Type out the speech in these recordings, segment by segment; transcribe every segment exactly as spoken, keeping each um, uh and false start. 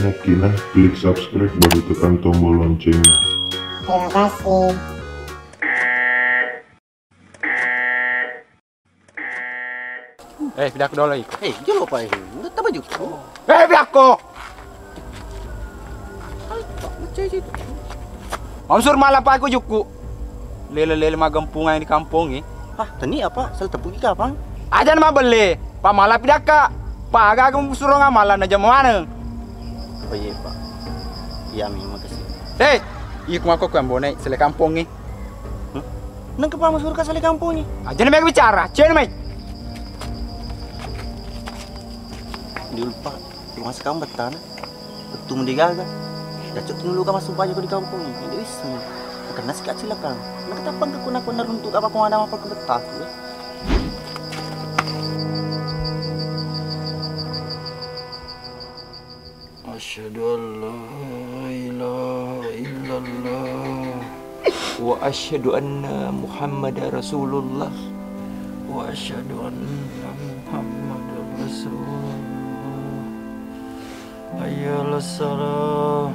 Oke nah, klik subscribe baru tekan tombol loncengnya. Terima kasih. Eh, pidakko dolo iko. Eh, jolo pa ini. Enggak tambah juku. Eh, pidakko. Mansur malah pa aku juku. Lele-lele magempungan di kampung ini. Hah, teni apa? Salah tepuk ika apa? Aja nama beli. Pa malah pidakka. Pa aga aku suruh ngamala na jam mana? Oh iya, Pak. Iya, memang kasih. Eh, iya ku mako ku ambone sele kampung ini. Nengka pama surka sale kampung ni. Aja na mega bicara, cewek mai. Diulpa, lu masa kamu betana. Betul mende gaga. Gacok tunu luka masuk aja di kampung ni. Ini bisa. Karena si kecil kan. Nak tapang ke kuna-kuna runtuk apa kau ada apa ke betah tu. Asyhadu an la ilaha illallah wa asyhadu anna Muhammadar Rasulullah wa asyhadu anna Muhammadar Rasulullah. Hayya 'alas shalah,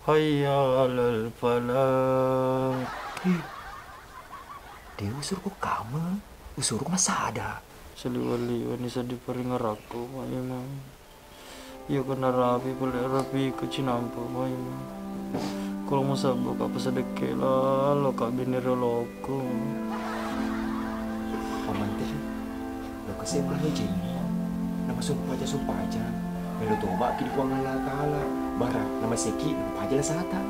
hayya 'alal falah. Dia usur ku kama, usur ku masada. Seliwali wani seddi paringarakku, Pak Imam. Iya ko narapi pole rapi ko cinampa mai. Kalau mau sabuk apa sedekke lalo ka bini riolokku. Pamante, lo kasih bulan ini. Nama sumpaja sumpaja. Melo toba ki di Puang Allah Taala. Bara nama seki nama paja la sata.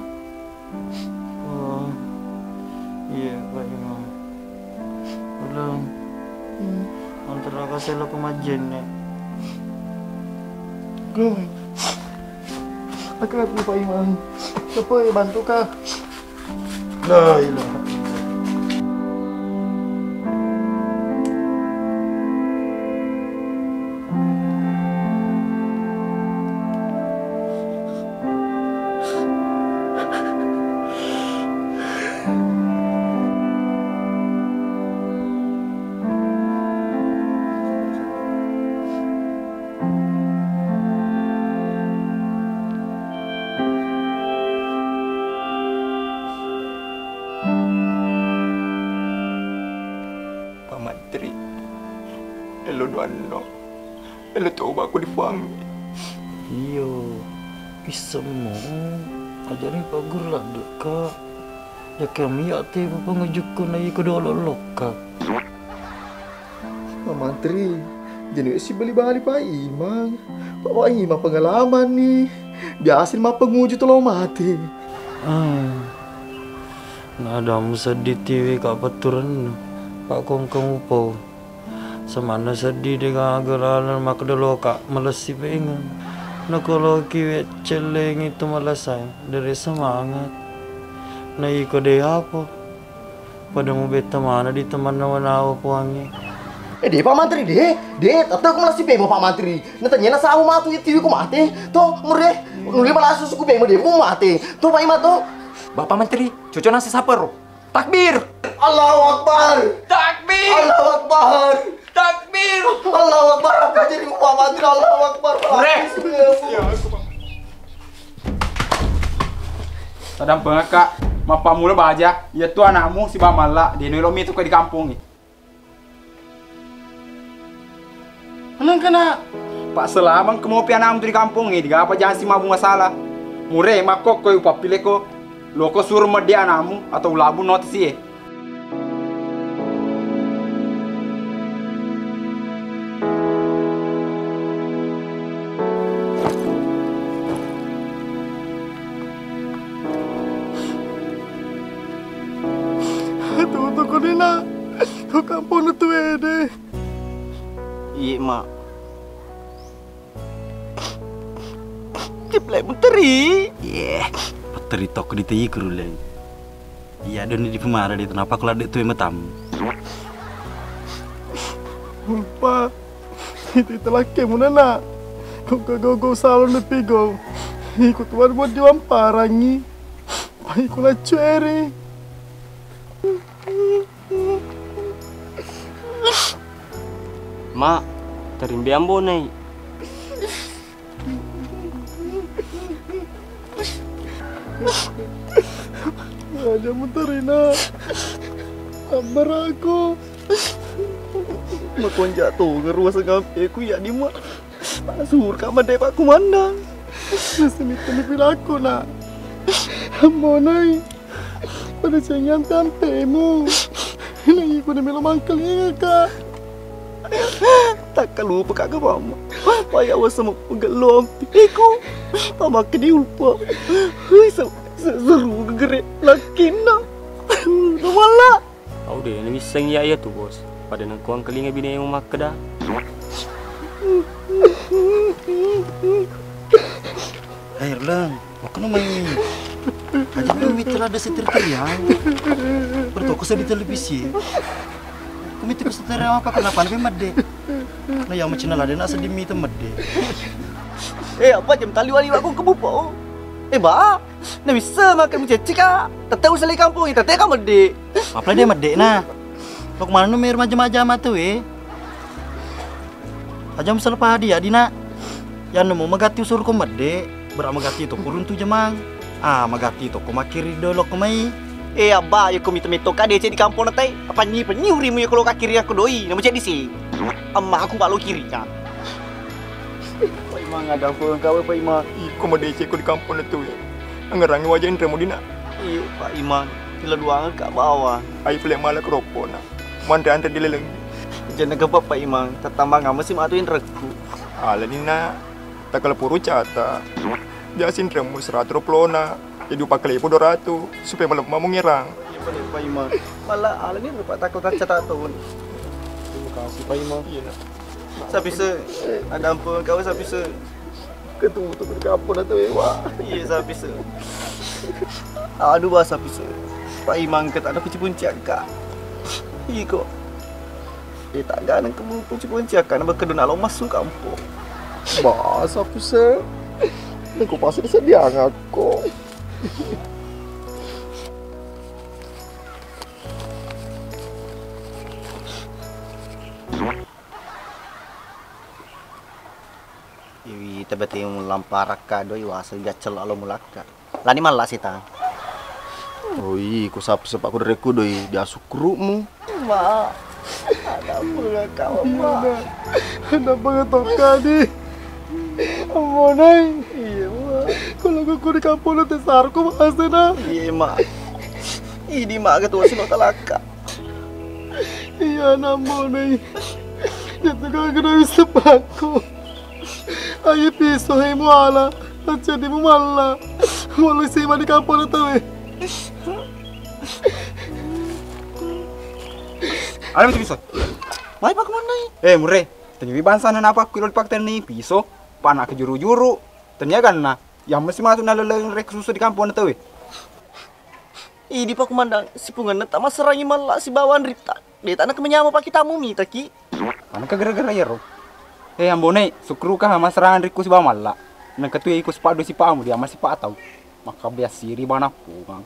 Oh, iya, Pak Imam. Ulang. Hmm. Antara kasih lo kemajenne. Gung. Aku, aku, Pak Imam. Apa ya bantu kah? La ilaha illallah. Pak Mantri, elo doanno, elo toba ko di Puang. Iyo, pissemmo, ajari pagur ladde ka. Jaka miak te pangajukku na iko dolo lokka. Pak Mantri, jani we sibali-bali Pak Imang. Pak Imang pengalaman ni. Biasa ni mappanguju tolo mate. Ah. Nadamu seddi tiwi ka patturennu. Pak kongkong upau. Samanna seddi de gaga laleng makkeda loka malessi pengeng. Nakoloki we cellengi tu malasai, dere semangat. Na iko de apa? Pada mubetta mana di temanna wanawa puangnge. Eh, de Pak Mantri, de, de, tetep malessi pengeng Pak Mantri. Natanya na sahu matu tiwi ku mate. To, mure, nuli malasa suku pengeng de mu mate. To, Pak Imang to. Bapak Mantri, cocok nasi sapero. Takbir! Allahu Akbar! Takbir! Allahu Akbar! Takbir! Allahu Akbar! Apa jadi Muhammad? Allahu Akbar! Bre! Tadampengekka, mappammula baja, iyatu anakmu sibawa malla, deno elo mitu ko di kampongnge. Nengkana. Pak, selamang kemopi anakmu tu di kampongnge, digapa jansi mabunga sala. Mure, makkokko upappileko, loko suro meddi anakmu atau ulabu notis e. Tutu ko dina, ko kampung na tuede. Iye, Mak. Kiplai muteri. Iye, muteri tokko di tei kuruleng. Iya doni di pemara di tenapa ko ladde tue matamu. Rupa. Itu itu laki munana. Ko kagau-gau salon de pigau. Iku tuan buat diwamparangi. Iku lacueri. Mak, terimbe ambonai. Aja mutarina. Abbarako. Makonja to ngerua sengampeku ya dima. Surka made Pak Kumandang. Nasemittani pilaku na. Ammonai. Pada cengang tampemu. Nah, iko na melo mangkalinga ka. Takkalupa ka mama. Paya wasa mappegello ampiku. Pamakka di ulpa. Hui, se- se- seru gegere lakkinna. Namalla. Au de nawisseng iya iya tu bos. Pada nengko angkalinga binemu makkeda. Air lang. Makkono mai. Aja ko mitra ada setir-terian. Bertoko sa di televisi. Ko mitra ko setir apa kenapa lebih mede. Nah ya macam ada nak sedih mita mede. Eh, apa jam tali wali aku kebupo. Eh, ba. Nah bisa makan mucecci ka. Tetap usah lagi kampung, tetap kamu mede. Apa dia mede nah. Lo kemana nu mer maja-maja matu eh. Aja musalpa dia dina. Yang nemu magatti usur ko mede, berak magatti to kurun tu jemang. Ah, magatti to ko makiri dolo ko mai. Eh, abba, ya ko mito-mito ka dece di kampung na tai. Apa nyi penyi urimu ya kalau ka kiri aku doi, nama jadi sih. Amma aku balo kiri kan. Pak Imang ada apa kau Pak Imang? Iko madece ko di kampung na tu ya. Angerangi wajah intremu dina. Iya, Pak Imang. Pila duangan ka bawa. Ayo pele mala keropo na. Manre-anre dileleng. Jenna gapa Pak Imang, tatambang ama si matu inrekku. Alani na, takala puru cata. Jasin remu seratu dua puluh na, jadi upakalepo dua ratu, supaya malemma mungirang. Iya, Pak Imang. Mala alani rupa takal cata tahun. Terima kasih Pak Imang. Iya, nak. Sapise, ada ampun kau sapise. Ketutup di kampung na tu ewa. Iya, sapise. Aduh, bahasa pise. Pak Imang ke tak ada kunci-kunci akka. Iko. Eh, tak ganang kamu kunci-kunci akka na bakal dona lo masuk kampung. Bahasa pise. Niko pasti disediakan aku. Iwi tebete mulamparakka doi wasa gaccel alo mulakka. Lani malla sita. Oi, ku sap sepak ku dereku doi diasukrumu. Ma, ada apa kau ma? Ada apa tokka di? Ammonai. Iya ma. Kalau aku di kampung nanti sarku bahasa na. Iya ma. Idi ma ketua sino talaka. Iya nammonai. Jatuh kau kena bisa paku. Ayo piso hai muala. Jadi mu malla. Walau si mani kampung tahu eh. Ada bisa bisa. Mai pak mana? Eh mure. Tanya bangsa na apa aku lo dipakai ni piso. Panak ke juru-juru. Tanya kan na. Yang mesti masuk na leleng rek susu di kampung tahu eh. Idi Pak Kumandang, sipungenna tamaserangi malla sibawa anritta. De tana kemenyama paki tamu mitaki. Manengka gara-gara iyaro. Eh ambone, sukruka ha maserang anrikku sibawa malla. Nengka tu iko sipadu sipamu dia masih patau. Maka bias siri bana pungang.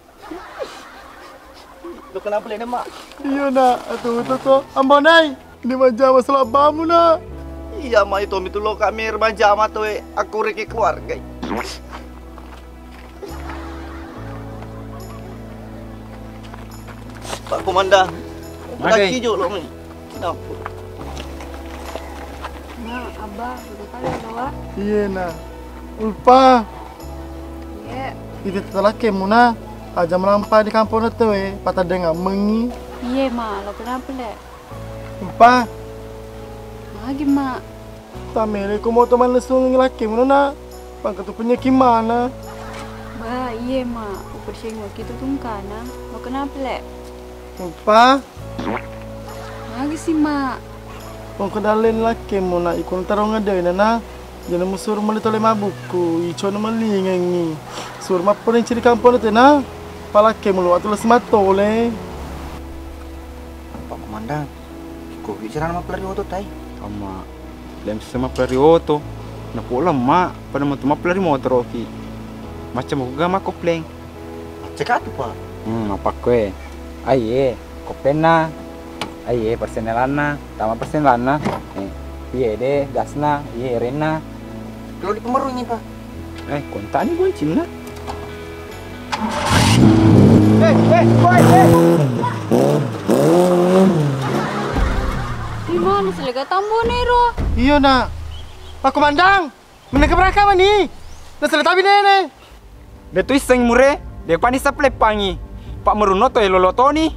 Lo kenapa lena mak? Iya nak, atuh atuh ko. Ambonai. Di majama selabbamu na. Iya mai tommi tu lo kami majama to eh, aku reki keluarga. Pak Komandan. Mage. Laki jo lo mai. Kenapa? Nah, abah, udah kali lo wa. Iya na. Ulpa. Iya. Itu tetalake muna. Aja melampa di kampung itu eh. Patadeng mengi. Iya ma, lo kenapa le? Empa. Magi ma? Tamele ko moto mannesungi laki muno na. Pangka tu penyakit mana? Ba iye ma, uperceng waki tu tungkana. Mau kenapa le? Empa. Magi si ma? Pangka dalen laki muna ikun tarong ada na. Jana musur mali tole mabukku, icona malingengi. Sur mapporing ciri kampung tena. Palakke mulu atu lesi matole. Pak Komandan, ko bicara nama pelari oto tai. Amma, lem sema pelari oto. Napo lemma, pada metu mapelari motor oki. Macam aku gak mako pleng. Cekatu, Pak. Hmm, apa kue? Aiye, kopenna. Aiye, persenelanna, tama persenelanna. Eh, iye de, gasna, iye renna. Kalau di pemerung ini, Pak. Eh, kontak ni kuncinna. Eh, woi, eh. Di mana selega tambone ro? Iyo, Nak. Pak Komandang, menengka beraka mani? Nasele tabi nene. De tu isseng mure, de pani sapleppangi. Pak merunno to elolo toni.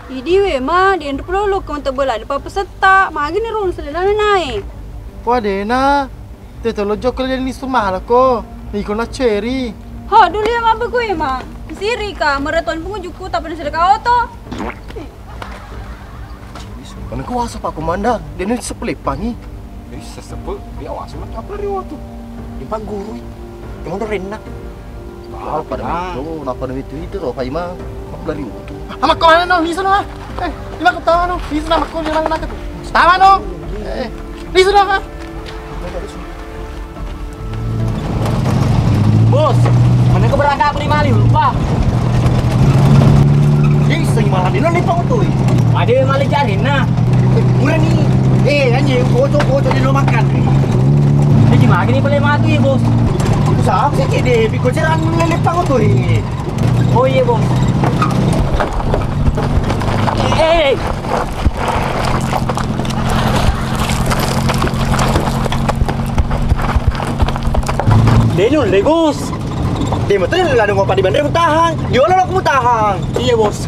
Idi we ma, di enrup lolo kong tebela de papesetta. Magi ni ro nasele dana nae. Wah, dena. Te tolo jokko jadi nisu malako. Iko na ceri. Ho, dulu ya mabbe gue ma. Siri ka, mereton pengujuku tapi nasele ka oto. Mana kuasa Pak Komandang? Dia ni sepeleppangi. Bisa sepe, dia wasu mata apa ri oto. Di Pak Guru. Yang udah renna. Apa dah itu? Napa dah itu itu roh Pak Imam? Apa dari oto? Ama ko mana no? Bisa no. Eh, ima ko tawa no. Bisa nama ko dia mana tu? Tawa no. Eh, bisa no. Bos, menengka berangkat beli mali lupa. Ih, seng malam ini nih pang tuh. Ada mali cari nah. Murah nih. Eh, anjing, kocok kocok di rumah makan. Ini gimana nih boleh mati ya bos? Aku siapa sih cedek? Biko ceran lele pang tuh. Oh iya bos. Eh, eh. Denul deh bos. Dia betul ada ngopa di bandar mutahang. Dia lo mutahang. Iya bos.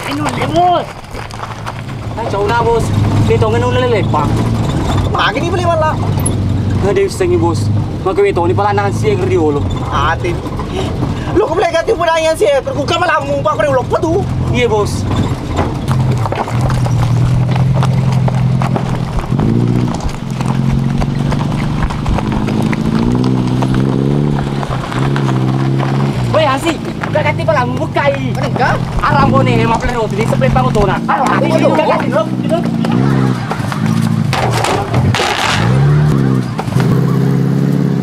Denul deh bos. Nah, cau na bos, de tongeng nulle lepa. Magi ni beli wala. Nah, de sengi bos. Maka we toni pala nang sie kerdiolo. Ati. Lo ko beli gati pun ayam sie, terbuka malam mumpa kore ulok petu. Iya bos. Woi, Hansi, buka kati pala mubukai. Menengka? Aram bone, maple roti di sepelepang otona. Aram, ayo, buka kati, bro.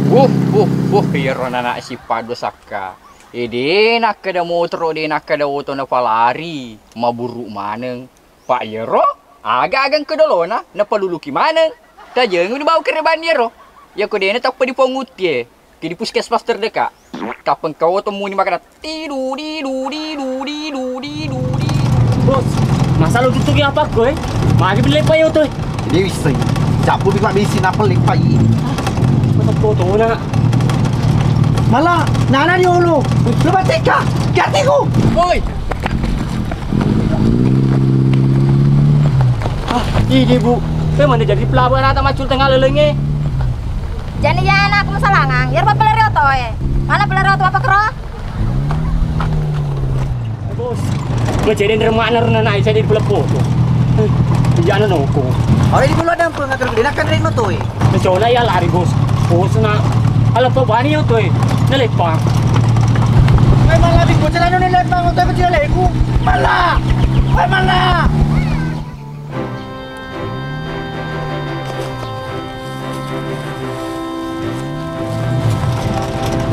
Wuh, wuh, wuh, iyaro nana sipado sakka. Ede nakkeda motoro, de nakkeda oto napalari, maburu maneng. Pak iyaro aga-aga engka dolona napaluluki maneng. Tajengi dibau kereban iyaro. Yako dena tappa di ponguttie. Ki di puskesmas terdekat. Tappa engka oto muni makana tidu didu didu didu didu didu. Bos, masa lo tutuki apa ko eh? Magi beli pa oto eh? Dia bisa. Capu bi pak bisi napel lepai. Mata foto na. Mala, nana di ulu. Lu bateka. Gatiku. Woi. Ah, idi, Bu. Pe mana jadi pelabuhan atau macul tengah lelenge? Jadi ya anak masalangang, ya apa pelari oto eh. Mana pelari oto apa kero? Bos, ngeceden remakna runa naik saya di pelepo tu. Jana noko. Ora di bulo ada apa ngatur gede kan reno toy. Mencola ya lari bos. Bos na. Ala to bani yo toy. Nelepa. Memang lagi bocah anu nelepa ngoto kecil leku. Malah. Woi malah.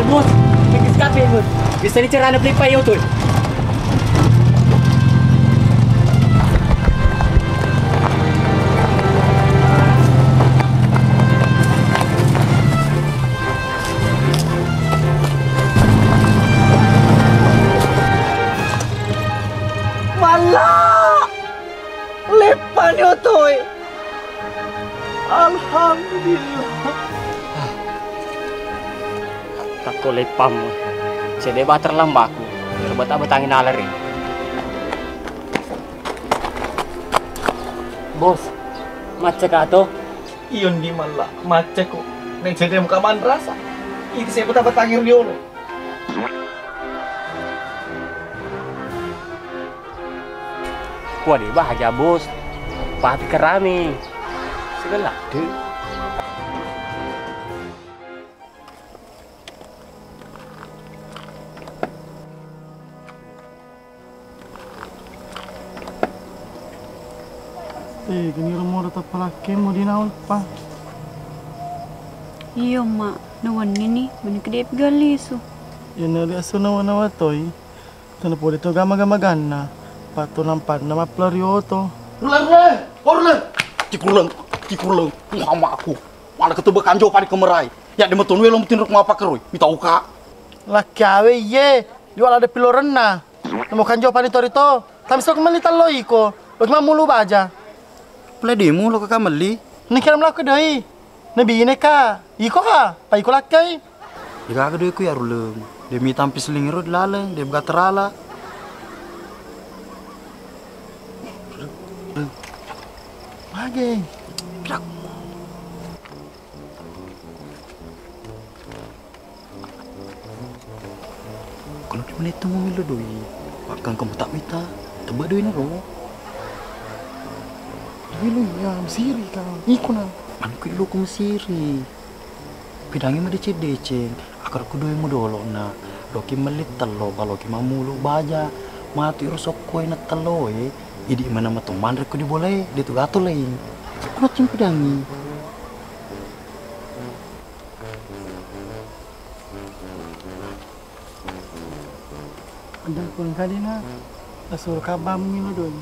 Bos, pipis kafe bos. Bisa dicerana beli payo tuh. Malah. Leppani otoe. Alhamdulillah. Takko leppammu. Cedde ba terlambaku. Ero bata-batangi nalari. Bos, macca kato? Iyo ndi malla, macca ko. Nek cedde muka manrasa. Itu saya bata-batangi riolo. Kua de bahaja bos, pati kerami. Segala. Eh, gini romo da tapalakke mo di nawa pa. Iyo, Mak. Nawenni ni, mani kedepi galisu. Iya, nari asu nawa-nawa toi. Tena pole to gama-gama ganna. Pato nampanna mappela ri oto. Rule, rule! Oh, rule! Cikuruleng. Kikurleng, Muhammad aku. Mana ketebak kanjo pani kemerai. Ya, dia metonu lo mutin ruk mapa keroi. Mitau ka. Lakki awe iye, liwa lada pilorenna. Namo kanjo pani tori to. Tamisok melli tello iko. Lo cuma mulu baja. Pula demu lo kaka melli. Nengkira melaku doi. Nebine ka. Iko ha. Pa iko lakkai. Degaga doeku ya Ruleng. De mitampi selingero di laleng, de bega terala. Mage. Kono di menetto mumillo doi. Pakkang kamu tak mita. Tebak doi na ro. Doi lo ya, mesiri ka. Iko na. Anu ki lo ku mesiri. Pidangi madeceng-deceng, akar kudoe mudolo na, loki melli tello, baloki mamulu baja, matu iro sokkoe na telloe, idi mana matu manre ku di bolae, de tu gato lain. Sokko na ceng pidangi. Ada ku engka dina, nasuro kabang mino doi.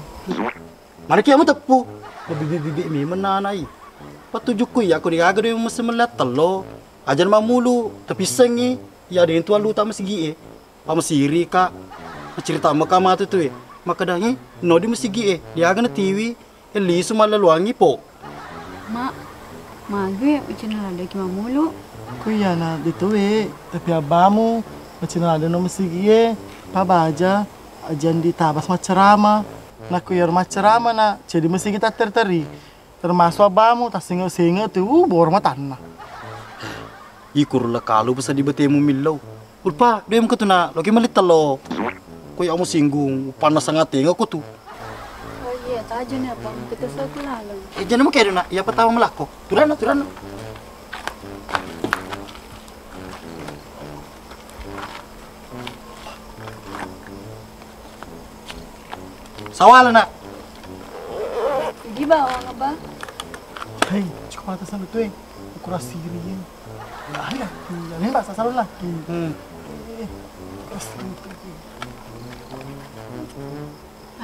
Manaki iya muteppu. Bibik-bibik memeng nanai. Patujukku iya ko degaga doi mesti melli tello. Ajana mamulu, tapissengngi. Iya de tu alluta masigie. Pa masiri ka. Macerita meka matu tu e. Makkedangi no di masigie. Degaga natiwi. E lisu mallaluangi po. Mak, mage ucina ladaki mamulu. Ku iyana de tu e. Tapi abbamu ucina lada no masigie. Pa baja. Ajang ditabas maccarama. Nakko iyaro maccarama na, cedi masigi tatteri-teri. Termasuk abbamu, tassinge-singe tu, uh, boro matanna. Ikur le kalu pesadi betemu millau. Urpa, doi mengko tu na, loki melli tello. Ko iya musinggung, upanna sangatenga ko tu. Oh iya, tajani apa? Kita saku laleng. Eh, jana mengko na, iya pertama melakko. Turana, turana. Sawala, Nak. Idi bawang, Abah. Hei, ciko mata sana tu, eh. Ukurasiri, eh. Lari laki, lari bahasa salon laki. Hmm. Eh, ukurasiri tu, eh.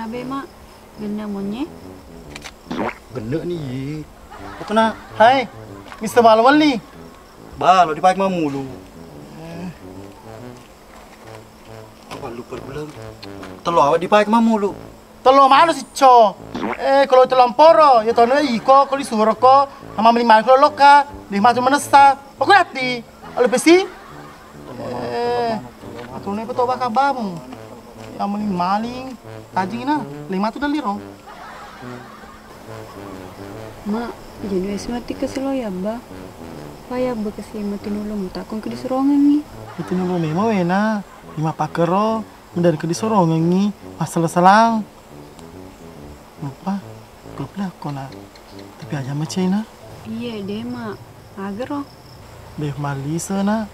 Abe, Mak. Genne monye. Genne ni, ye. Pokona. Hai, Mister Malo Melli. Ba, lo dipakai mamulu. Apa lupa bilang? Tello awak dipakai mamulu. Tello manu sicco. Eh, kalau tello amporo, ya tono iko, kalau disuruh ko, sama meli mali kalau loka, di matu menesa. Aku nanti, kalau besi, eh, aku nih betul bakal bamu. Ya meli maling, tajing na, lima tu daliro. Mak, jadi wes mati keselo ya, Abba. Wah, ya, Abba, kasi mati nulu mutakon ke disorongangi. Mati nulu memang wena, lima pakero. Mendadak disorongengngi massala-salang. Mupa, klub dakko na. Tapi aja macai na. Iye, de ma. Agaro. De mallise na.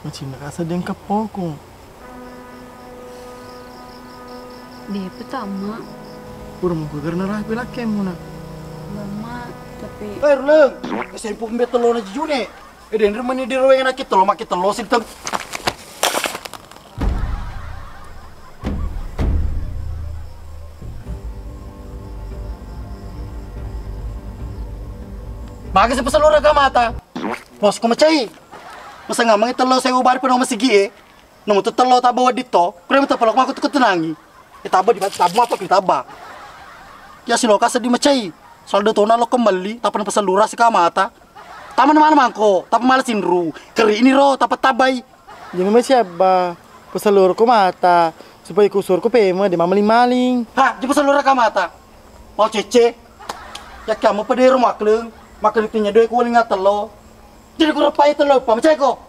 Macinna ka sedding keppoku. De petama. Pura mengko gerna rapi lakkemu na. Mama, tapi. Eh, Ruleng, kesempu mbe telona jujune. Eh, denre meni dirowe na ki tello, maki tello sinteng. Magi sepeselura ka mata. Bos ko macai. Masa ngamang tello sewu bari peno masigi e. Nomor tu tello tabo wedding to. Kure mata pelok mako tu ketenangi. E tabo di tabo apa ki taba. Ya siloka seddi macai. Saldo tona lo kemelli, tapa napasellura si ka mata. Tama mana mangko, tapa mala sinru. Keri ini ro, tapa tabai. Jadi masi abba, pasellura ko mata, supaya kusur ko pema, de mamaling-maling. Ha, je pasellura ka mata. Mau cece. Ya kamu pedero makleng, makleng tinya doi ko weling atello. Jadi ko repai tello pa macai ko.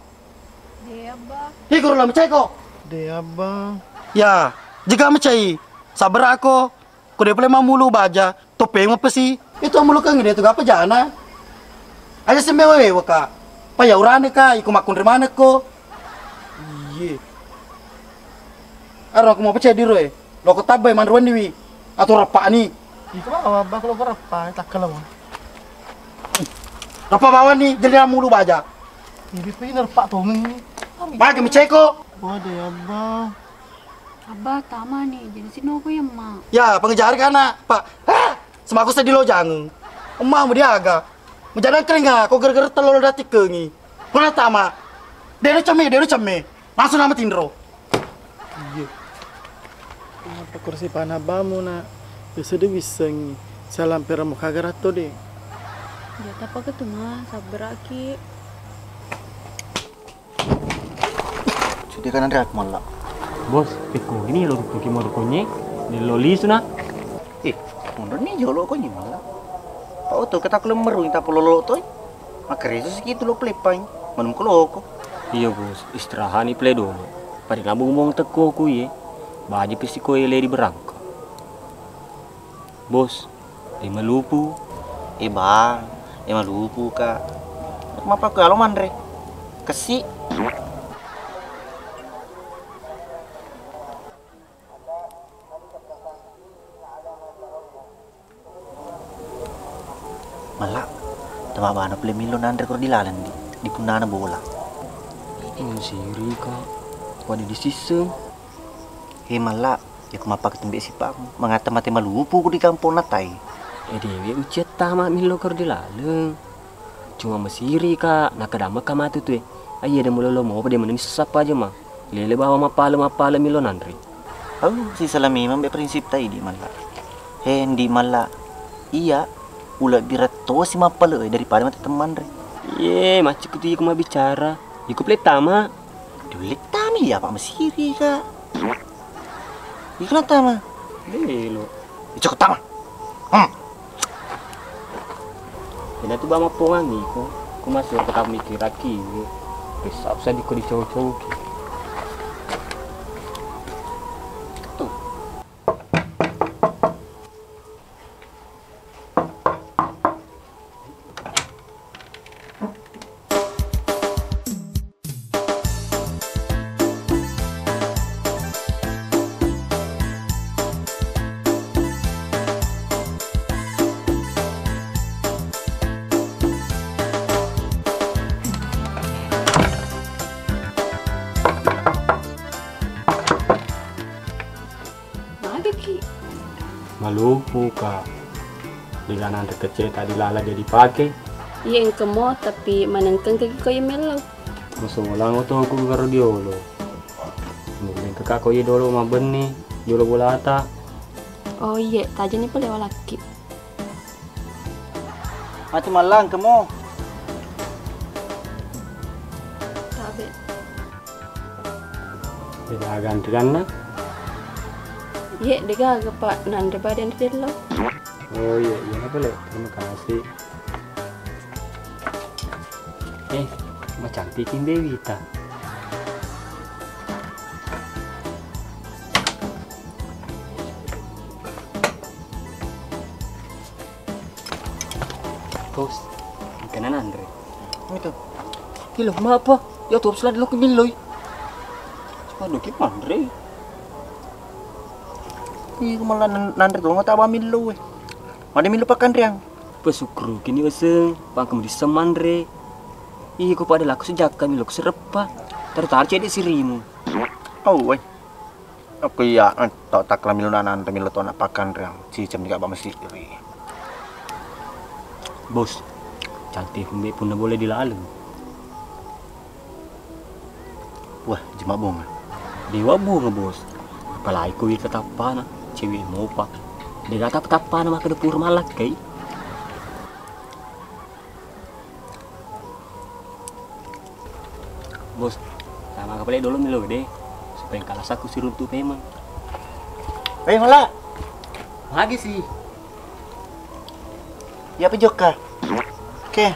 De abba. Hi ko lo macai ko. De abba. Ya, jega macai. Sabar ako. Ko de pale mamulu baja, topeng mapesi. Itu amulu keng de tu gapa jana. Aja sembe wewe ka. Pa ya urane ka, iko makkunre manekko. Iye. Aro aku mau pecah diro e. Loko tabbai manruan diwi. Atau rapani. Iko bawa abba kalau ko rappa, takkalau. Rappa bawani, jadi amulu baja. Ibi pi nerpa tongeng ni. Magi meceko. Waduh ya abba. Abba, tamani, jadi sinoko ya, Mak. Ya, pangejari kana, Pak. Ah, semaku sedih lo jangan. Emmamu diaga? Mujana keringa ko gara-gara tello lo datikkengi. Pura tama. Deno cemme, deno cemme. Langsung nama tinro. Iya. Apa kursi pana bamu nak? Biasa de wissengi. Salam pera muka garato de. Ya, tappa ketu ma, sabbaraki. Sudah kan Andrea aku malah. Bos, pekko ini lo rupuki mau rukunye, lo lisu na. Eh, mundur ni jolo ko ni malah. Pak Oto kata aku lemeru, tak perlu lo toy. Maka reso sekitu lo pelepang, manum keloko. Iya bos, istirahat ni play dulu. Pada ngabung-ngabung teko ku ye. Baju pasti ko ye le di berangka. Bos, de malupu. Eh bang, de malupu ka. Mapa ku alo manre? Kesi. Malla, tama bana pole millo nanre koro dilaleng di, di punnana bola. Masiri ka, pada disisseng. He malla, ya ku mappakettu mbe sipakmu, mangata mate malupu ku di kampong natai. Eh dewe uciatta ma millo koro dilaleng. Cuma masiri ka, nakadamma ka matu tu e. Aiya de mulolo mopa de meneni sesappa aja ma. Lele bawa mappale-mappale millo nanre. Au, sisala memang be prinsip tai di malla. He, ndi malla. Iya, ulebbi rettosi mappale daripada mate temmanre. Ye, maccuku tu iku mabbicara. Iku pole tama. Diulle tama iya, Pak, masiri ka. Iku na tama. Belo. Icok tama. Hmm. Ina tu bama pongangi ko, ko masuk ke kami kira kiri. Besar usah diko dicocok. Tuh. Magaki. Malupu ka. Dega nanre kecil tadi lala jadi pake. Iya engka mo, tapi manengkeng kaki ko iya mello. Masolang oto ku garo diolo. Mungkin kaka ko iya dolo mabenni, diolo bolata. Oh iya, tajani pale walakki. Ati mallang kemo. Tabe. Degaga anrianna? Iye, degaga, Pak. Nanre bade anre tello. Oh iya, iya apa le? Terima kasih. Eh, macantik imbe wita. Bos, engkana nanre. Itu. Ilo, mapa? Ya tuh selalu lo kemiloi. Aduh, ki manre. Ih, malah nan- nanre tuh nggak tahu millo eh. Mana millo pakan riang? Pesukru kini weseng, pangkem disseng manre. Ih, ko pada laku sejakka millo sereppa. Taru-taru cedek sirimu. Oh, weh. Okko iya, eh, tau takkala milona nanre milo tona pakkanreang, ciceng mega ba masiri. Bos, cantik humbe punna bola di laleng. Wah, jema bonga. Dewa bonga, Bos. Apalagi ko wita tappana, cewek mopa. Dega tap-, tappana makkeda pura malakkai. Bos, sama kapale dolo melo de, supaya kalasakku siruntu pemeng. Eh, mala. Lagi sih. Ya apa jokka? Oke.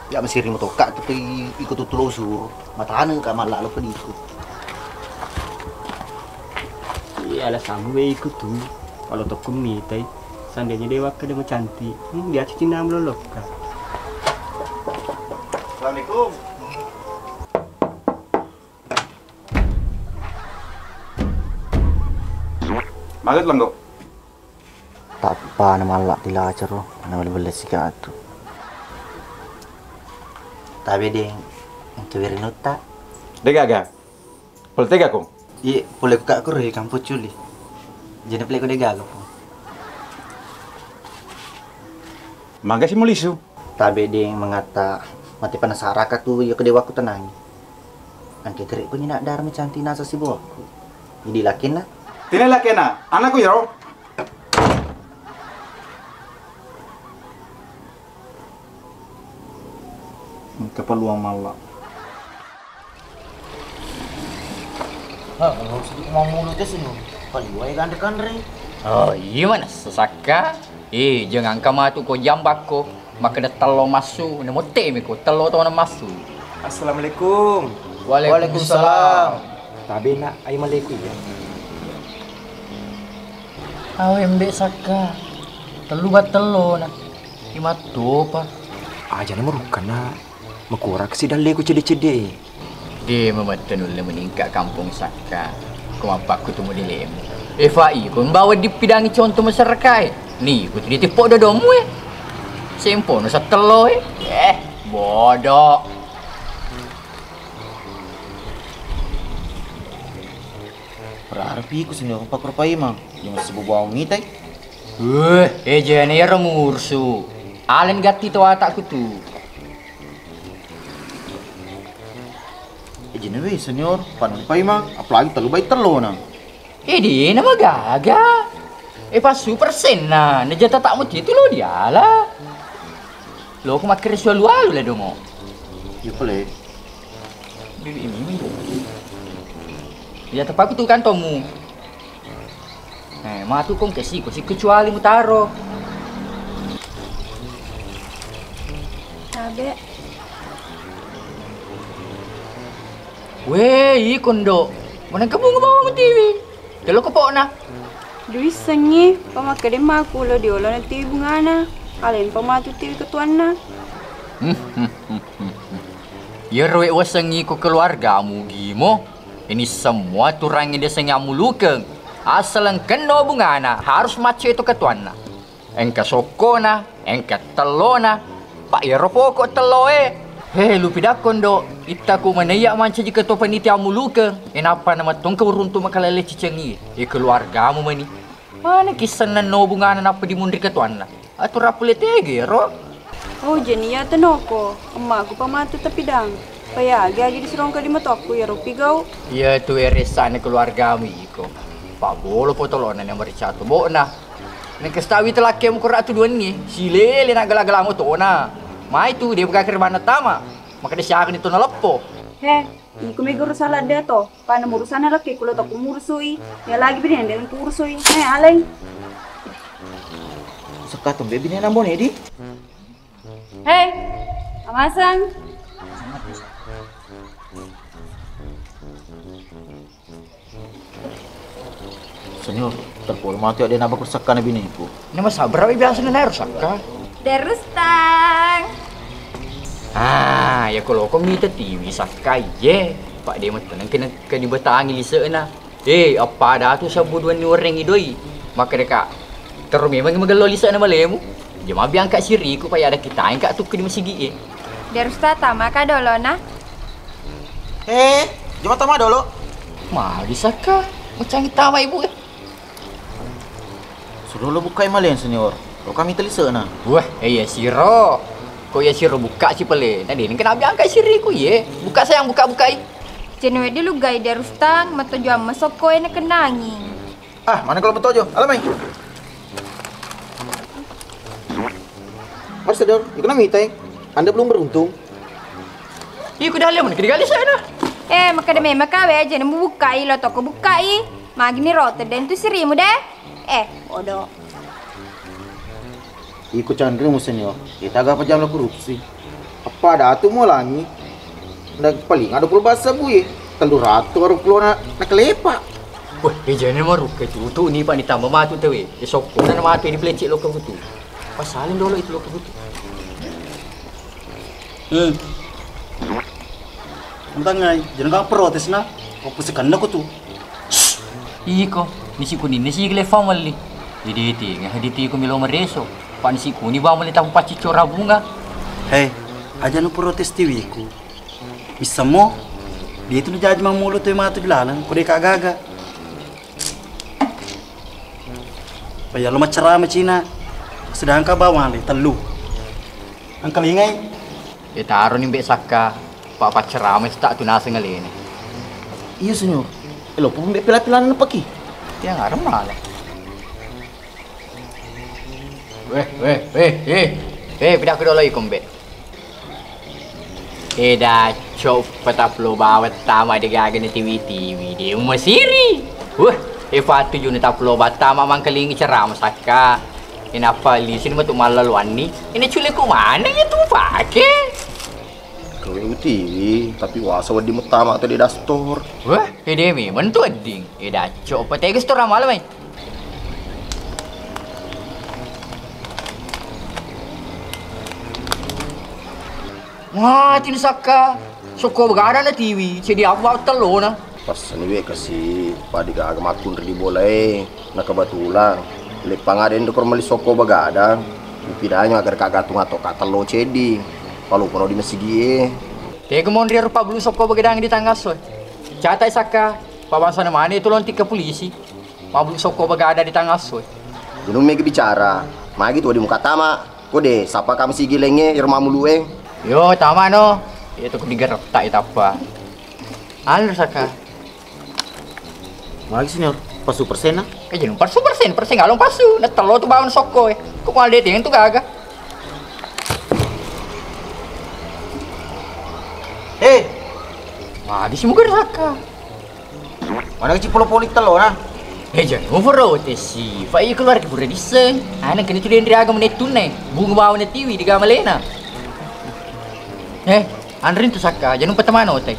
Ya masih rimo toka tapi ikut tutulo usur. Matane ka mala lo pediku. Iya, alasanmu we ikut tuh. Kalau tokko mitai, seandainya dewa kada macantik, hmm, dia cici nama lolokka. Assalamualaikum. Maget lenggo. Tappa na malla tilacaro, na belle-belle sikatu. Tabe deng, engka wirinutta. De gaga. Pole tega ko? Iye, pole ku ka kuro ri kampong Culi. Jana pole ko de gaga po. Magasi mulisu. Tabe deng mangatta mate penasarakka tu iya kedewaku tenangi. Angke gere kunyi nak darmi cantik nasa sibuakku. Jadi lakinna. Tine lakena, anakku yaro. Keperluan malla. Ha, kalau sedikit mau mulu aja sih, paliwai kanre-kanre. Oh, iya mana sesakka? Eh, jangan kamu tuh kau jambakko. Makkeda tello massu, namottemi ko tello tona massu. Assalamualaikum. Waalaikumsalam. Tabe nak, ai maleku ya. Awe mbe sakka. Tellu battello na. Imattopa. Aja na merukkana. Makurang si dalleku cedde-cedde. De memette nulle meningkat kampung sakka. Ko mappakku tu modelemu. Efa iko mbawa dippidangi contoh masyarakat e. Ni ku tu ditippo dodomu e. Sempono sattello e. Eh, bodoh. Berharap iku sini pakrupai mang. Yang sebab bawang mitai. Weh, ejene ero mursu. Alen gatti to atakku tu. Ejene we senior, panupai ma, apalagi tellu bai tellona. Eh, dena magaga. Eh, passu persenna, najata tak mutitu lo diala. Lo ku makkere sualu-alu le dongo. Iya pale. Bibi ini. Ya tepaku tu kantomu. Eh, matu kong kesi, kesi kecuali mutaro. Tabe. Weh, iko ndo. Maneng kebunga bawang tiwi. Telo kepokna. Duissengngi, pamakkede maku lo diolo na tiwi bungana. Alen pamatu tiwi ketuanna. Iyaro we wasengngi ko keluargamu gimo. Ini semua turangnge diasengnge ammulukeng. Assaleng kenno bungana harus maccoe to ketuanna. Engka sokkona, engka tellona. Pak iyaro pokok telloe. He, lupi dakko ndo, itta ku manaiya mancaji ketua panitia ammulukeng. E nappa namattongka uruntu makalele cicengi. E keluargamu mani. Mana kissenna no bungana nappa dimunri ketuanna. Atura pule tege ro. Oh, jeni iya tenoko. Emmaku pamatu tapidang. Payagi agi disurongka di matoakku iyaro pigau. Iya tu eressana keluargamu iko. Pak bolo potolona na merica tu bokna. Nengka stawi telakkemu kora tu duanni. Silele na gala-gala motona. Mai tu de buka kerbanna tama. Maka disiakan itu naleppo. He, iko mega urusan ladde to. Pada murusana lakke kulo to kumurusui. Ya lagi bini yang kuurusui. He, alai. Sekatung be bini nambone di. Hei, amasang. Senior, terpol mati ada napa kursakka na biniku. Nama sabra biasa na naru sakka. Derustang. Ah, ya kalau kau minta tiwi sakka ye. Pak dia mah tenang kena ke dibetangi lisena. Eh, appada tu sabbu duanni urengngi doi. Makkedaka, terro memang magello lise'na malemu. Jama biangka siriku payada kita engka tukku di masigi e. Derusta tama ka dolona. Eh, jama tama dolo. Magi sakka, mecangi tama ibu e. Sudolo bukkai malen senior. Lo kami telise'na. Wah, iya siro. Ko iya siro bukka si pale. Na deni kena biangka siriku ye. Bukka sayang, bukka, bukkai. Jenuwe diluggai Darustang, matojo amma sokkoe nakennangi. Ah, mana kalau matojo? Alamai. Harus sadar, ikut nami tai. Anda belum beruntung. Iku dalle mun kedigali sana. Eh, makkeda memang kawe aja nemu bukkai, lo toko bukkai. Magini rote den tu sirimu de. Eh, bodoh. Iko canrimu senior, ita aga pajama korupsi. Apa datu mulangi? Nda paling ada puluh bahasa bui. Tellu ratu aru puluh na nakalepa. Wah, ejane maru ketutu ni pani tambah matu tewe. Esokko na matu di pelecek lokal kutu. Pasalin dolo itu lokal kutu. Hmm. Tangai, jangan kau protes na. Kau pasti kena kutu. Iko, nisi kuninna si gile family. Jadi ti, ngahadi ti ku milo mereso. Pak nisi kuni ba meli tahu paci cora bunga. Hei, aja nu protes tiwiku. Misamo, dia itu nu jaji mamulu tu matu di laleng, kode ka gaga. Payallo maccarama cina, sedangkan bawang le tellu. Engkalingai. Iya taroni Mbak Sakka, pa paccerama tak tu naseng alena. Iya, Senior. Eh, loppo Mbak pila-pila na paki. Tiang areng mala. Weh, weh, weh, eh. Eh, pidakku dolo iko, Mbak. Eh, dacok, petaplo bawat tama de gaga na tiwi-tiwi, de masiri. Weh, eh, patu juna taplo batama mangkalingi cerama Sakka. Inappa lisi metu mallaluanni. Ina culeku maneng iya tu pake. Kawe utiwi, tapi wasa wedding muttama tu di dastor. Wah, ede memang tu wedding. Eda cok, apa tega stor amal mai. Wah, tin Sakka. Sokko bagada na tiwi, cedi apa tellona. Passani we kasi, padi gaga makkunri di bolae, na kebetulan leppang ada endokor meli sokko bagada, upidanya agar kagatung atau katello cedi, palu kono di mesigie. Tega monri rupa bulu sokko bagadang di tangasso. Catai Sakka, pabangsana mane tu lonti ke polisi. Mabulu sokko bagada di tangasso. Gunung mega bicara, magi tu di muka tama, kode sapa kamu sigi lenge, irma mulue. Yo, tama no. Itu ku digertak itappa. Anu Sakka. Magi Senior, pasu persen na? Eh, jangan pasu persen, persen galung pasu. Na tello tu bawang sokko e. Kok malah dating tu gaga. Eh, magi sih mungkin Sakka. Mana kecil polo-polo tello na? Eh, jangan over tesi. Fa iya keluar ke pura diseng. Anak kena tu denri agama netunne. Bunga bawang tiwi di gamalena. Eh, anrin tu Sakka, jangan pertama no teh.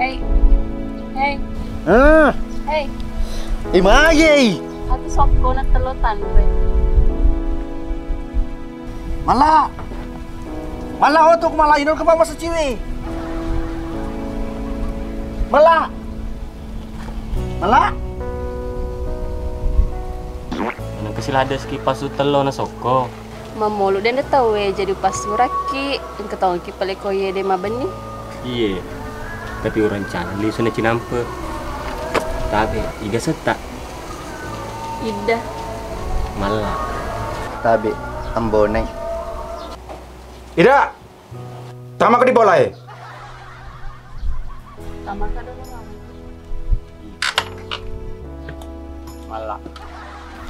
Hei. Hei. Ah. Hei. Eh, magai. Aku sokko na tello tanre. Mala. Mala oto ku mala ino ke mama seciwi. Mala. Mala. Nang kesiladeski pasu tello na sokko. Mammolu dende tauwe jadi passurakki, engka taungki pale ko iye de mabenni. Iye, tapi urencana lisu na cinampe. Tabe, iga setta? Idda. Malla. Tabe, ambonai. Ida, tamako di bolae. Tamaka dulu, Bang. Malla.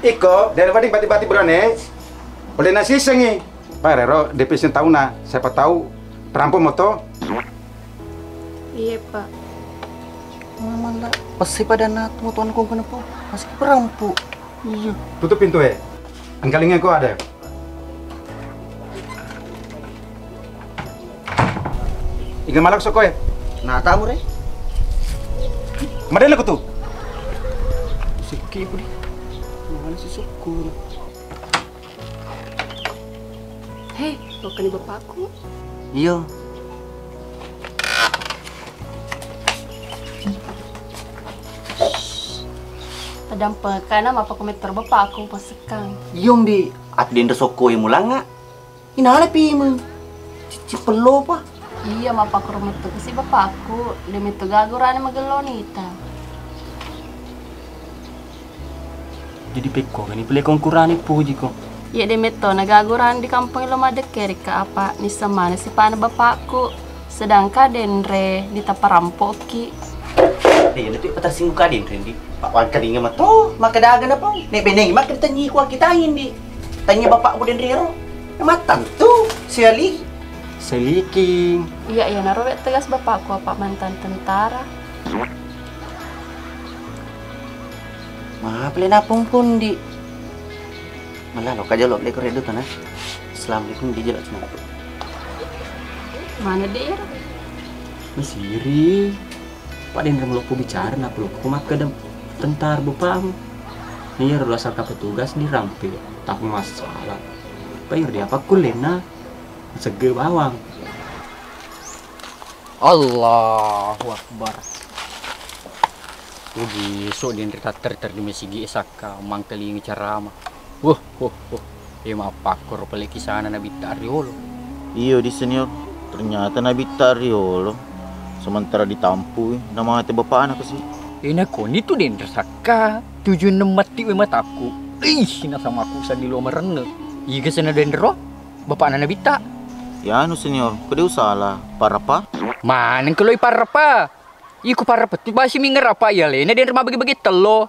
Iko, daripada bati-bati burane, oleh nasi sengi. Parero, depisin tauna, siapa tahu perampok moto. Iya, Pak. Mama nda pasti pada natu tuan kong kenapa? Masih perampu. Iya. Tutup pintu e. Engkalinga ko ada. Iga malak soko e. Nah, tamu re. Madele ko tu. Sikki pudi. Mana si soko? Hei, lokani bapakku. Iyo. Tadampengkana mappaku mettoro bapakku pasekkang. Iyo, Mbi, ati denre sokko e mulanga. Inana pimeng. Cicci pellopa. Iya, mappakkuro metto kasi bapakku, de metto gaga urane magello nita. Jadi pekkogani pale kongkurane pujiko. Iya de metto na gaga urane di kampong lo maddekke rikka apa nisseng maneng sipana bapakku. Sedangkan denre ditappa rampokki. Eh, iya tu patasinggu ka denre ndi. Pak wangkalinga mato, maka daga na pau. Nek beneng maka ditanyi ku akkitangi ndi. Tanya bapakku denre ro. Matang tu, siali. Seliking. Iya, iya, naro wek tegas bapakku apa mantan tentara. Maaf le napung pundi. Malalo ka jolo le ko redo tana. Assalamualaikum di jolo tana. Mana de ero? Masiri. Pak denre meloppo bicara na peloppo makkeda tentara bapakmu. Iyaro asal ka petugas dirampe, tak masalah. Pak iro dia apa kullena? Segge bawang. Allahu Akbar. Ugi so denre tatterter di masigi e Sakka, mangkalinga carama. Woh, woh, woh. E mappakkoro pale kisana Nabitta riolo. Iyo di senior, ternyata Nabitta riolo. Sementara ditampui, namate bapakna kasi. E nakoni tu denre Sakka, tujuanna matti we matakku. Ih, nasama aku sadi lo marenne. Iga sena denre ro? Bapakna Nabitta. Ya anu senior, kode usala, parapa? Maneng keloi parapa? Iko parapa tu basi mingerapa iyalena denre mabage-bage tello.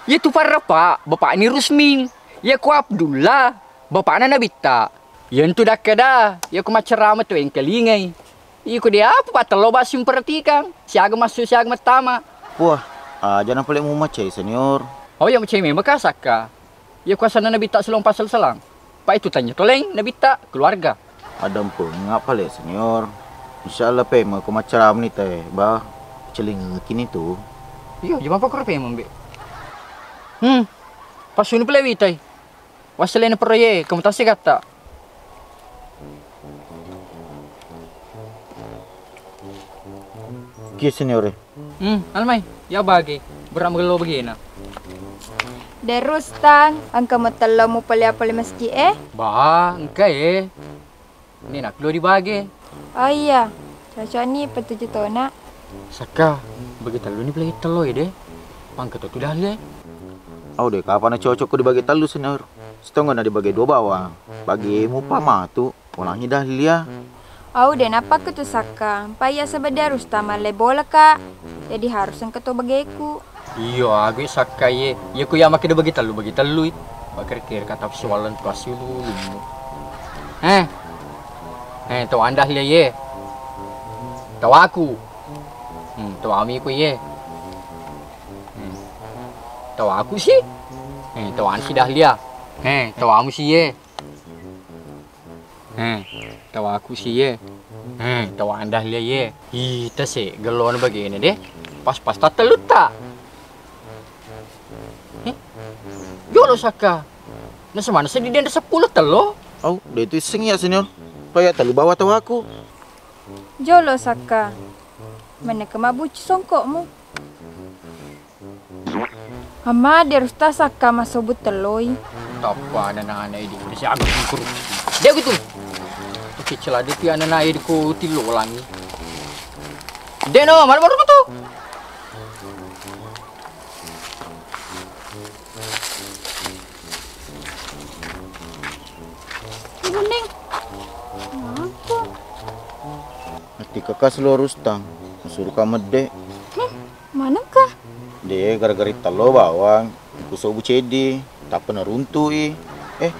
Iya tu parapa, bapakni Rusming. Iya ku Abdullah, bapakna Nabitta. Iyantu dakkeda, iya ku maccarama tu engkalingai. Iko de apa pa tello basi memperhatikan, siaga masuk siaga mattama. Wah, aja na pale mu macai senior. Oh iya macai memang ka Sakka. Iya kuasanna Nabitta silong pasal selang. Pa itu tanya toleng Nabitta keluarga. Adampenga pale senior. Insya Allah pe mako maccaramani te ba celingekini tu. Iya, jama pakoro pe mambe. Hmm. Pasuni pale witai. Wasalena proyek kamu tasi kata. Ki senior e. Hmm, almai, ya bage, berak magello bagena. De Rustang, engka metello mupale-apale masjid e? Ba, engka e. Ni nak lo di bage. Oh iya, cocok ni petuju tona. Sakka, bagi tellu ni pelai tello ya de. Pangka tu dah le. Au de, kapan cocok ko di bage tellu senior? Setengah na di bage dua bawang. Bagi mupa matu. Ulangi Dahlia. Au de napakku tu Sakka, pa iya sebedda Rustang malle bola ka. Jadi harus engka to bageku. Iyo, agu Sakka ye. Iya ku iya makkeda bagi tellu, bagi tellu i. Bakere-kere kata persoalan tu asulu. Eh. Eh, tawang Dahlia ye. Tawaku. Hmm, tawami ku ye. Hmm. Tawaku si. Eh, tawang si Dahlia. Eh, tawamu si ye. He, tawaku si ye. He, tawang Dahlia ye. Ih, tase gellona bagena de. Pas-pas tattelutta. He? Jolo Sakka. Nasemana seddi denre seppulo tello? Au, de tu isseng iya senior. Paya tellu bawa tawaku. Jolo Sakka. Meneka mabucci songkokmu. Amma, de Rustang Sakka masobu telloi. Tappa anak-anak idi. Siaga kuru. De gitu. Oke, celade pi anak-anak idi ko tillo langi. De no, malu-malu tu. Kuning. Apa? Nanti kakak selo Rustang, suruh kamedde. Hmm. Manengka? De, gara-gara tello bawang, kusobu ceddi, tappa naruntu'i. Eh,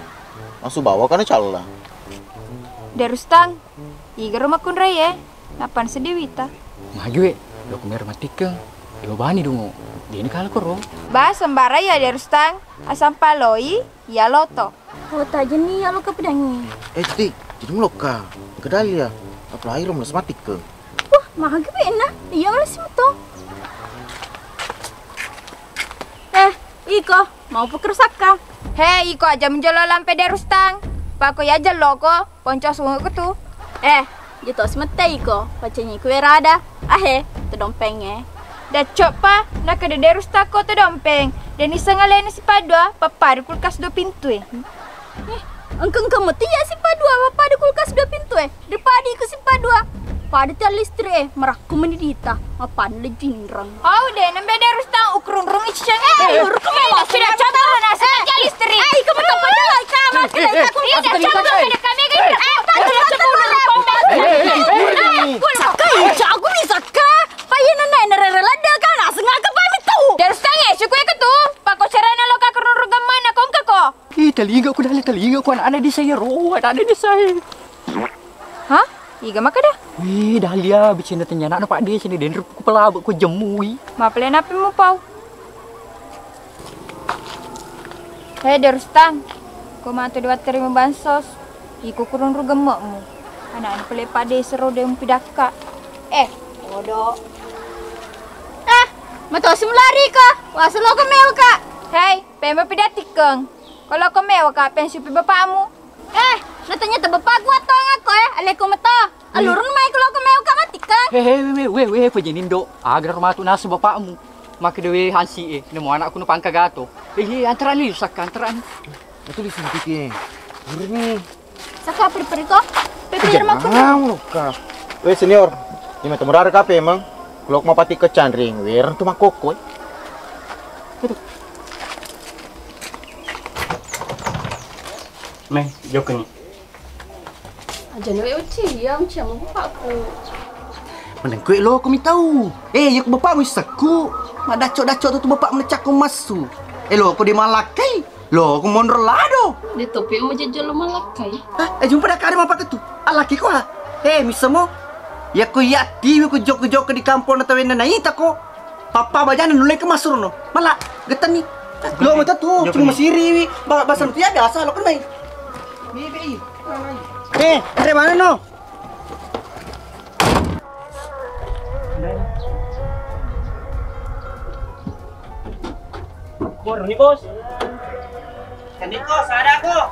masu bawang kana calla. De Rustang, igaro makkunrai e, nappa naseddi wita. Maju e, lo kumero mattikkeng. Lo bani dungo. Deni kala koro. Ba sembarang ya De Rustang, asam paloi, iya loto. Oh, tajenni iya loka pedangi. Eh, Ti, jadi melokka. Kedai ya. Apalagi lo meles mattikkeng. Wah, magi bena? Iya, oleh si meto. Eh, iko, mau puker Sakka. He, iko aja menjolo lampe De Rustang. Pako ya jelo ko, ponco sungu ko tu. Eh, jito semette iko, pacengi kue rada. Ahe, tu dompeng e. Daccok pa, nakeda De Rustang ko tu dompeng. Dan iseng alena si padua, pappada kulkas dua pintu e. Eh, engka-engka meti ya si padua, pappada kulkas dua pintu e. Daripada iko si padua, pada tiang listrik e, marakku meni dita, mapanna le jinreng. Au de, nembe De Rustang ukrunrungi ciceng. Eh, urku memang sudah coba nasa tiang listrik. Eh, iko betul betul sama. Eh, eh, eh, aku tidak coba ada kami kan. Eh, aku tidak coba. Sakka, aku bisa ka. Paye nana nere ladda kan, aseng aka pamit tu. De Rustang e, suku e ketu. Pako carana lo ka kerunrung mana kongka ko. Ih, talinga ku Dahlia, talinga ku anak-anak desa e ro, anak-anak desa e. Hah? Iga makkeda? Wih, Dahlia, bicara tanya anak-anak Pak Desa ni, denre ku pelabe ku jemui. Mapele napi mu pau? He, De Rustang, ko matu dua terima bansos, iko kurung ru gemmekmu. Anak-anak pele Pak Desa ro de umpidakka. Eh, bodoh. Ah, matosi mulari ko, wasa lo ko meo ka. Hei, pemba pidatikkeng. Kalau ko mewa ka pensiupi bapakmu. Eh, natanya tu bapakku atau aku eh, aleku meto. Alurun mai kalau ko mewa ka mati kan. He he we we we we, pajanindo. Agar matu nasu bapakmu. Makkeda we hansi e, nemu anakku nu pangka gato. Eh, eh, antarani, Sakka, antarani. Itu di sini, eh. Ini. Sakka, periperi ko? Periperi rumahku. Jangan luka. We, senior. Ini temurare kape emang. Kalau mau pati ke canring, we, orang tu makoko, eh. Aduh. Meh, jokka ni. Aja ni, Uci, iya, Uci, sama bapakku. Menengku lo, kami tahu. Eh, ya, bapakmu isekku. Madacok-dacok tu, tu bapakmu necakku masu. Eh, lo, kau di malakai. Lo, kau mondor lado. Di topi mau jajal lo malakai. Hah? Eh, jumpa dah kada apa tu? Alaki kau, ha? Eh, misamo. Ya, kau iya, tiwi, kau jok-jok di kampung atau yang naita kau. Papa bajana nulle ke masurno. Mala, getani. Lo mata tu, cuma masiriwi. Ba-, bahasa tu ya biasa lo kenai. Bibi. Eh, dari mana no? Bor, ni bos. Kami kos, ada kok.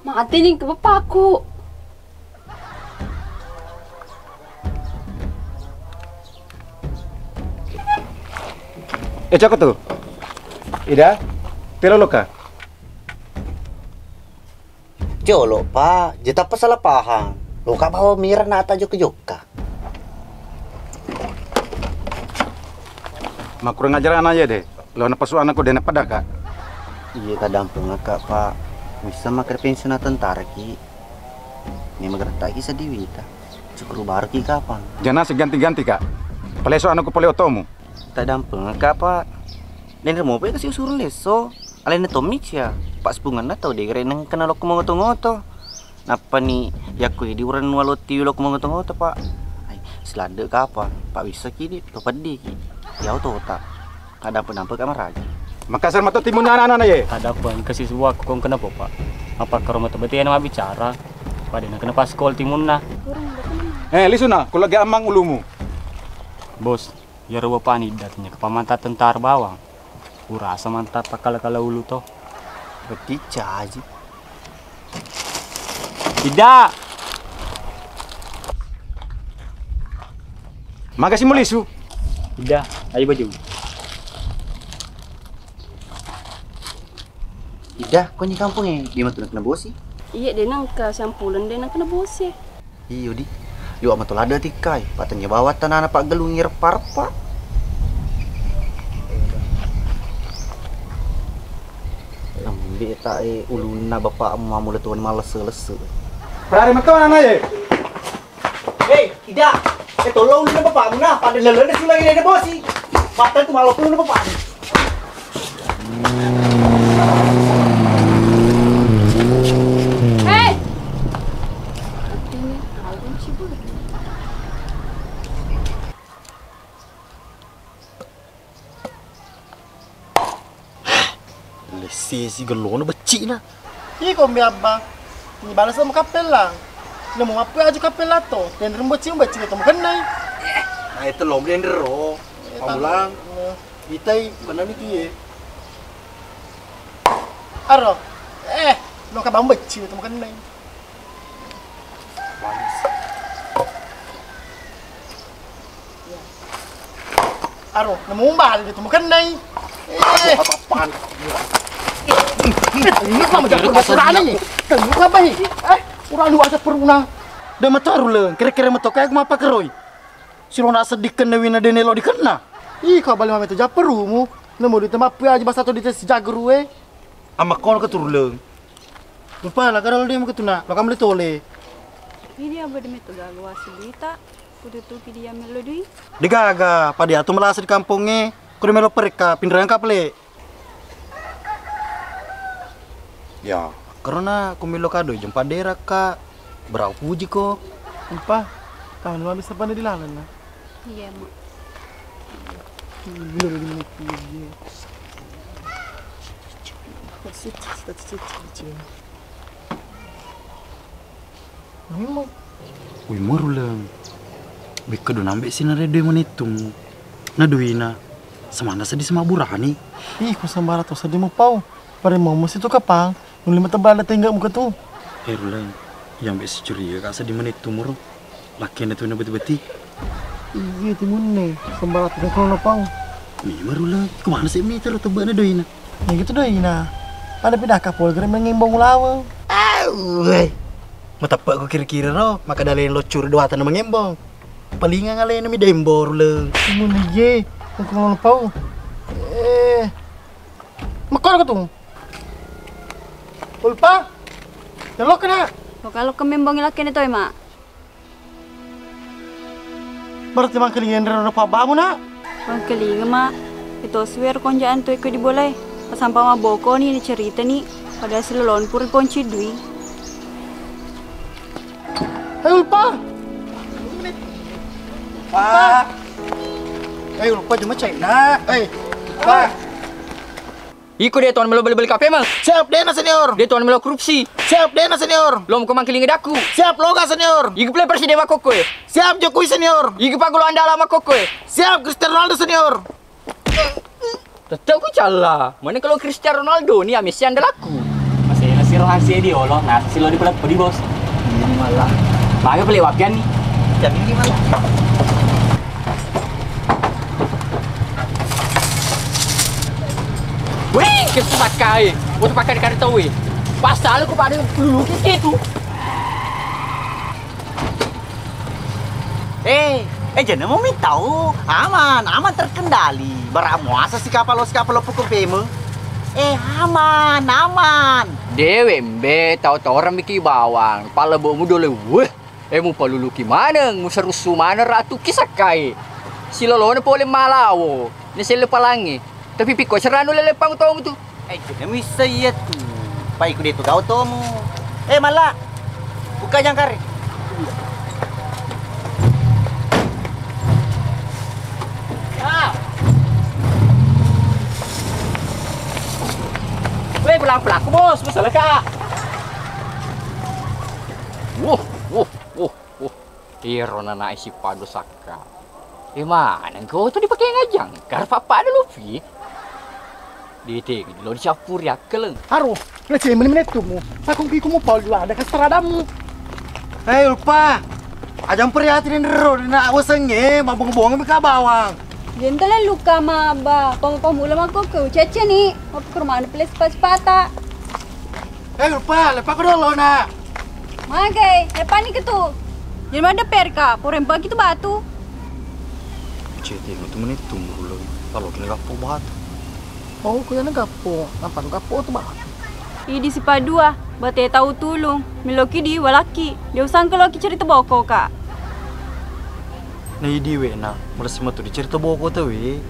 Mate ni ke bapakku. Eh, cakko tu. Ida, telo loka. Jolo, Pak. Jeta apa salah paham. Loka bawa mira na ata jokka-jokka. Makkurang ajar anak ya deh. Lo na pasukan aku dena pada, Kak. Iya, tadampengekka, Pak. Bisa makkeda pensiun tentara ki. Memang gerettaki seddi wita. Cukuru baru ki kapang. Jana seganti-ganti, Kak. Paleso anakku pole otomu. Tadampengekka, Pak. Denre mopa kasi usuru lesso. Alena tommi cia. Pak sepunganna tau degere nengkena lokko mongoto-ngoto. Nappani yakko idi urennu alottiwi lokko mongoto-ngoto, Pak. Ai, siladde kapang, Pak, wissaki di, to peddi ki. Yau tota. Adampe-dampe ka maraja. Makassar mato timunna anak-anak ye. Adampe engka siswa ko engka napa, Pak? Apa karo mato bete na mabbicara? Pada na kena paskol timunna. Eh, lisuna, ko lagi amang ulumu. Bos, iyaro bapani datnya ke pamanta tentara bawang. Urasa mantap pakkala-kala ulu to. Berarti caji. Tidak. Magasi mulisu. Tidak, ayo baju. Ida, konyi kampung e, dia matu nakena bosi. Iya, de nengka siampuleng de nengka na bosi. Iyo di. Liwa mato ladde tikkai, patanya bawa tanana paggalungi reppa-reppa. Lambe ta e ulunna bapakmu mamula tuan malesse-lesse. Berari mato anak ye. Hei, ida. E tolong ulunna bapakmu na, pada lele sulang ini bosi. Patang tu malu ulunna bapakmu. Hei! Lessesi gellona beccina. Iko mbe abba. Ni balas sama kappella. Nemu mappu aju kappella to. Tenrem beccing beccing to mukennai. Nah, itu lo mendero. Pamulang. Itai, mana ni kiye? Aro. Eh, lo kabang beccing to mukennai. Aro, nemu umbali de tu mukennai. Eh. Apa-apaan? Ini sama jago berani. Kenapa nih? Eh, kurang luar peruna. De matoru le, kira-kira matokai aku mappakeroi. Sirona seddi kenna wina dene lo dikenna. Ih, kau bali mame tu japperumu. Nemu di tempat aja bahasa tu di tes jagerue. Amma kono keturuleng. Lupa lah, kada lo dia mau ketuna, lo kamu tole. Ini dia bade meto gaga wasi duita, kudu tuki dia melo dui. Degaga, pada atu melasa di kampongnge, kudu melo pereka, pinrang kaple. Ya, karena ku melo kado jempa dera ka, berau puji ko. Empa, tahu lo bisa pada dilalang lah. Iya, Mak. Ui, maruleng. Bekka do nambe sinare doi manettung. Na doina. Samana seddi sama burani. Ih, ko sambara to seddi mo pau. Pare mau mesti tu kapang. Nuli mata bala tengga muka tu. Heruleng, yang bek sicuriga ka seddi menit tu muro. Lakkena tu na beti-beti. Iya, timunne, sembarang tu kalau napau. Memang rula, kemana sih meter tebakna doina? Ya gitu doina. Pada pindah kapol, kira mengembong ulaweng. Aweh. Mateppa ku kira-kira ro, maka daleng lo curi dua tanah mengembong. Palingang alena mi dembo rula. Timunne je, kalau napau. Eh, makor ko tu. Ulpa, jalo kena. Lo kalau kemembong ilakkene toi, Mak. Berarti mangkelinga enre ro pabbamu, Nak? Mangkelinga, Mak. Itu suwer konjaan tu iko di bolai. Pasampa mabokoni ni ceritani. Pada silolon puri ponci dui. Hei, Ulpa. Ulpa. Hei, Ulpa, cuma cek, Nak. Hei, Ulpa. Iko de tuan melo beli-beli kafe mah. Siap, dena senior. De tuan melo korupsi. Siap, dena senior. Lo mko mangkelinga dakku. Siap, loga senior. Iko pele presiden makkokko e. Siap, Jokowi senior. Iko pagolo andala makkokko e. Siap, Cristiano Ronaldo senior. Tetap ku calla. Mana kalau Cristiano Ronaldo ni amesi andalakku. Masih nasi rohasi di olo, nasi lo di peleppo di bos. Ini malah. Bagaimana pele wapian ni? Jam ini malah. Wih, kesu pakai. Waktu pakai di kartu wih. Pasal aku pada dulu gitu. Eh, eh, jangan mau minta tahu. Aman, aman terkendali. Barang muasa si kapal, si kapal pukul peme. Eh, aman, aman. Dewe mbe tau-tau orang miki bawang. Pala bomu dole. Weh. Eh, mupaluluki maneng, muserussu maneng ratu kisakkai. Silolona pole malawo, naselle palangnge. Tapi pikko serranu leleppang tong tu. Eh, kena missa iya tu. Pai ku detu gau tomu. Eh, mala. Buka jangkar. Ah. Weh, pelang-pelang, bos, masalah kak. Wuh, wuh, wuh, wuh. Iro nanae si pado sakka. E maneng ko tu dipake ngajang. Garfa pada lupi. Dite lo dicappuri akkeleng. Aro, ngecek meni menettumu. Sakung kiku mu pau lada kastradamu. Hei, Ulpa. Ajang periati den ro dina wasengnge mabong-bong mika bawang. Jentele luka ma ba, pamu-pamula mako ke ucece ni. Apa ke rumah pele sepata-sepata. Eh, Ulpa, leppako dolo, Nak. Magai, leppani ke tu. Jadi mana deper ka, porempa gitu batu. Cete, itu menit tumbuh lo. Kalau kena gapo batu. Oh, kena gapo. Nampak gapo tu batu. Idi si padua, bate tau tulung. Meloki di walaki. Dia usang ke loki cerita boko ka. Na idi we, Nak. Mulai sematu di cerita boko tu we.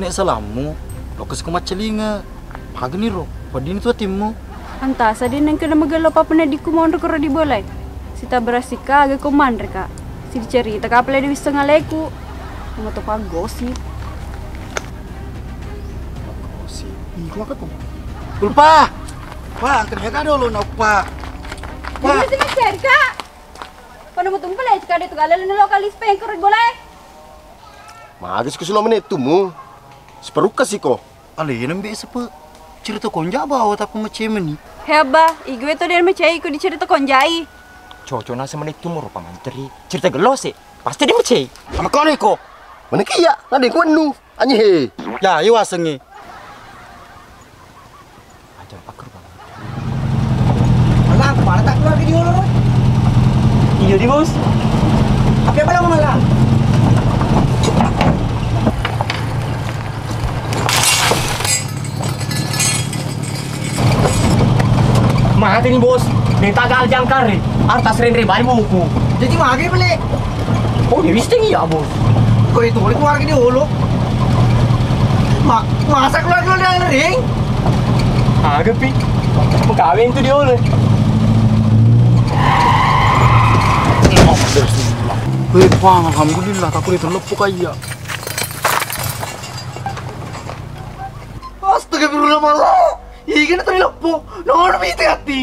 Nek salammu, lo kesko maccelinga. Magani ro, weddinni tu atimmu. Antasa de nengka na magello papana dikku monro koro di bolai. Sita berasika aga ko manre ka. Sidi cerita ka pale de wisseng aleku. Mato paggosip. Paggosip. Ih, kok aku. Ulpa. Pa, angkat ka dolo na, Uppa. Pa. Ini sini cerita. Kono mutumpa le cika de tu galal ni lokal ispeng koro di bolai. Magis ku silo menettumu. Seperukka siko. Alena mbe sepe. Cerita konja bawa tapi macemeni. He abba, igue to den macai ku dicerita konjai. Cocok nasa menettumu rupa manteri. Cerita gelose. Pasti dia macai. Sama kau niko. Mana kia? Nade ku anu. Anyi he. Ya, iwa sengi. Aja paker banget. Malang, kemana tak keluar video lo? Iya di bos. Apa yang malang malang? Mate ni bos, deta gal jangkar ni. Arta serendre bari buku. Jadi mage beli. Oh, dia wis tinggi ya bos. Kau itu boleh keluar ke dia dulu. Ma, masa keluar dulu dari ring? Aga pi. Mau kawin tuh dia dulu. Weh, Bang, alhamdulillah, tak boleh terlepuh kayak. Astagfirullahaladzim. Iga na tuli leppo, nono mi hati-hati.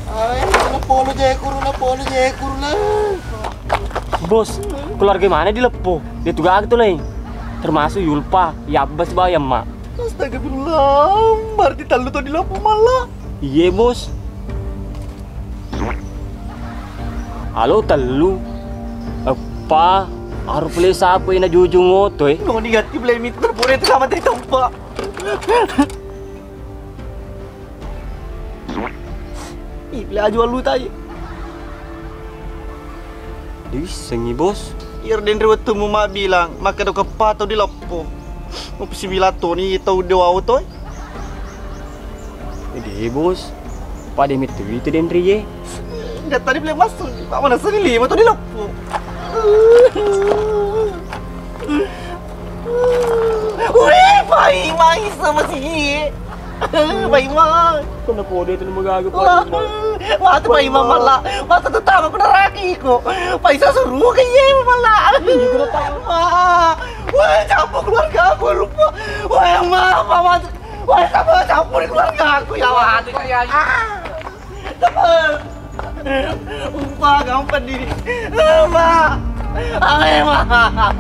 Ae, leppo lo jekuru, leppo lo jekuru le. Bos, keluarga mana di leppo? Dia tugas tu lain. Termasuk Yulpa, Yabbas, Bayam, Mak. Astagfirullah, berarti tellu to diloppo malla. Iye, Bos. Alo tellu. Eppa, aru pole sapu ina jujung oto e. Noni gatti pole mitu pura itu sama tadi tempa. Ih, pole aju alu tai. Diwissengi, Bos. Iyaro denre wettummu mabbilang, makkeda ko eppa tau diloppo. Mupisi bilang toni tau dewa oto e. Ede, Bos. Pada mettu itu denre ye. Enggak tadi bilang masuk, Pak, mana sini lima tau diloppo. Wih, Pak Imai sama si Paimang. Kena kode itu nama gaga Wah, Paimang. Mati Paimang malah. Masa tetangga aku neraki kok. Paisa suruh ke ye malah. Iya, aku udah tahu. Wah, wah, campur keluarga aku lupa. Wah, yang maaf, Pak. Wah, sama campur keluarga aku ya, wah. Ah, teman. Umpah gampang diri. Mak. Ayo, Mak.